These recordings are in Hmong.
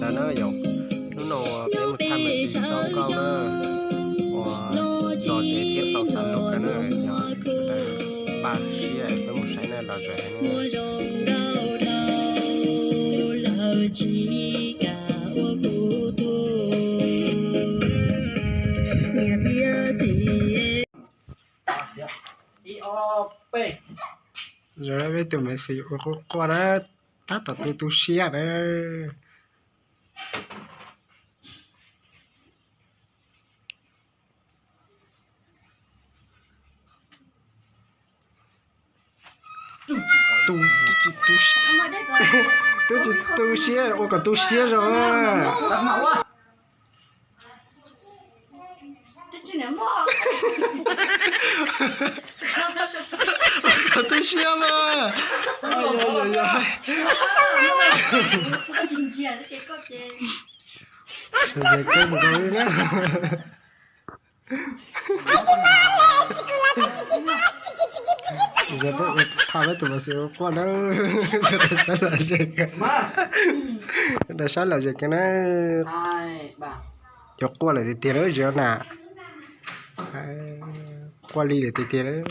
Na yom, hnub no peb mus thaij mas xis zoo nkauj na, uas lom zem thiab txaus xav lus kawg na yom. Npaj siab peb mus saib na, lom zem heev na. Zaum no peb tus Maiv Xwm ua quaj quaj na, tab tom tu tu siab na. Twb tsis tu siab, ua kom tu siab zog. Kom tu siab mas. Thaij peb tus Maiv Xwm quaj na, rau sab lom zem kawg na, rau sab lom zem kawg na. Yuav quaj lawm tiag tiag lawm zim na, quaj li lawm tiag tiag lawm.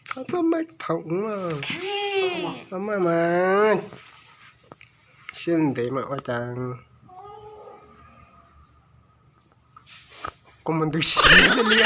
Txhob txhob maj phaum, maj mas, siab ntev mas ua cas. Koj mus ntws siab li a.